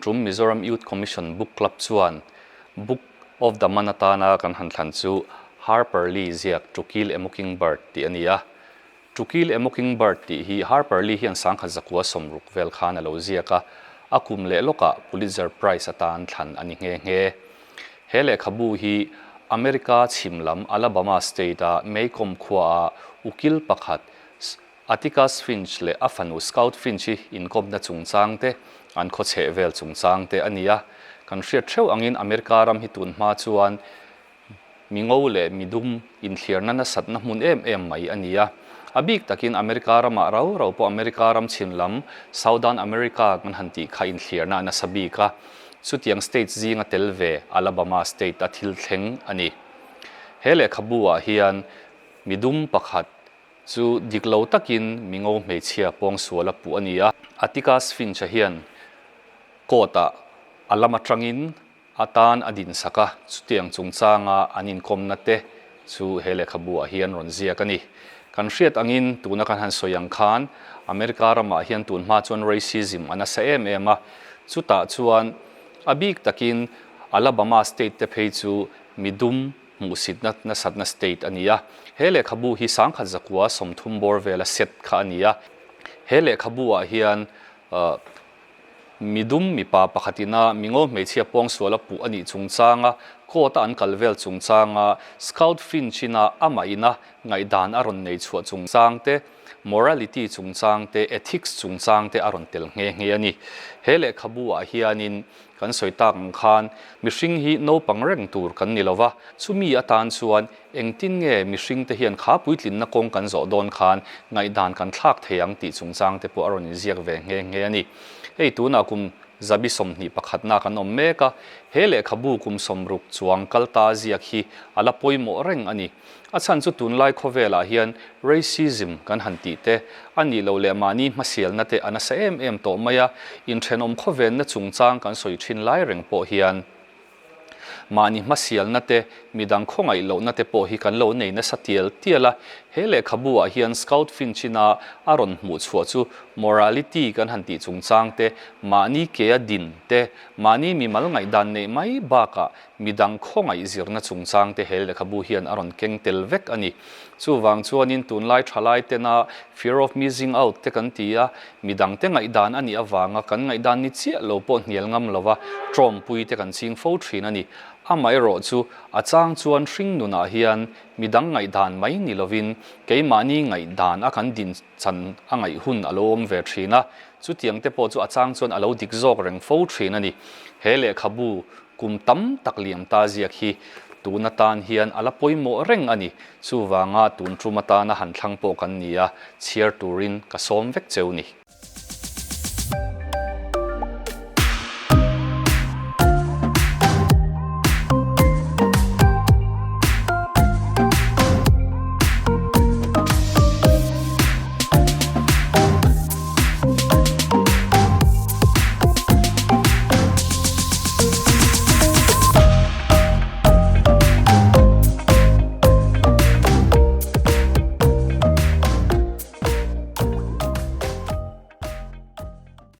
tum Mizoram Youth Commission Book Club chuan Book of the Month atana kan han thlan chu Harper Lee ziak To Kill a Mockingbird tih a ni a. To Kill a Mockingbird tih hi Harper Lee hian 1960 vel khan a lo ziak a, a kum leh lawkah Pulitzer Prize atan thlan a ni nghe nghe. He lehkhabu hi America chhim lam Alabama state-a Maycomb khuaa ukil pakhat Atticus Finch leh a fanu Scout Finch hi inkawpna chungchang te, an khawchheh vel chungchang te a ni a. Kan hriat theuh angin America ram hi tun hma chuan mi ngo leh mi dum inthliarna nasatna hmun em em mai a ni a. A bik takin America ramah rau rau pawh America ram chhin lam Southern America kan han tih kha inthliarna a nasa bik a. Chutiang state zinga tel ve Alabama state a thil thleng a ni. He lehkhabu ah hian mi dum pakhat Chu dik lo takin mi ngo hmeichhia pawngsual a puh a ni a. Atticus Finch-a hian court-ah a lam atangin a tan a dinsak a, chutiang chungchanga an inkawmna te chu he lehkhabu-ah hian rawn ziak a ni. Kan hriat angin tuna kan han sawi ang khan America ramah hian tun hma chuan racism a nasa em em a, chutah chuan a bik takin Alabama state te phei chu mi dum Hmuhsitna nasatna state a ni a. He lehkhabu hi 1930 bawr vela set kha a ni a. He lehkhabu ah hian midum mipa pakhatina mingo hmeichhia pawngsual a puh a nih chungchanga court a an kal vel chungchanga Scout Finch ina amah ina ngaihdan a rawn nei chhuah chungchang te, morality chungchang te, ethics chungchang te a rawn tel nghe nghe a ni. He lehkhabu ah hianin Kan sawi tak ang khan mihring hi naupang reng tur kan ni lova, chumi atan chuan engtin nge mihring te hian kha puitlinna kawng kan zawh dawn khan ngaihdan kan thlak thei ang tih chungchang te pawh a rawn inziak ve nghe nghe a ni. Hei tunah kum zabi 21 na kan awm mek a, he lehkhabu kum 60 chuang kal ta ziak hi a la pawimawh reng a ni. A chhan chu tunlai khawvelah hian racism kan han tih te, a nih loh leh mahni hmasialna te a nasa em em tawh mai a, inthenawm khawvenna chungchang kan sawi thin lai reng pawh hian mahni hmasialna te, midang khawngaih lohna te pawh hi kan lo nei nasa tial tial a. He lehkhabu ah hian Scout Finch-ina a rawn hmuh chhuah chu morality kan han tih chungchang te, mahni kea din te, mahni mimal ngaihdan neih mai bakah Midang khawngaih zirna chungchang te he lehkhabu hian a rawn keng tel vek a ni. Chuvang chuanin tunlai thalai tena fear of missing out te kan ti a, midang te ngaihdan a nih avanga kan ngaihdan ni chiah lo pawh hnial ngam lova tawmpui te kan ching fo thin a ni. Amaherawh chu a chang chuan hring nunah hian midang ngaihdan mai ni lovin keimahni ngaihdan a kan din chan a ngaih hun a lo awm ve thin a, chutiang te pawh chu a chang chuan a lo dik zawk reng fo thin a ni. He lehkhabu Kum tam tak liam ta ziak hi tun atan hian a la pawimawh reng a ni. Chuvanga tun tum atana han thlang pawh kan ni a, chhiar turin ka sawm vek cheu ni.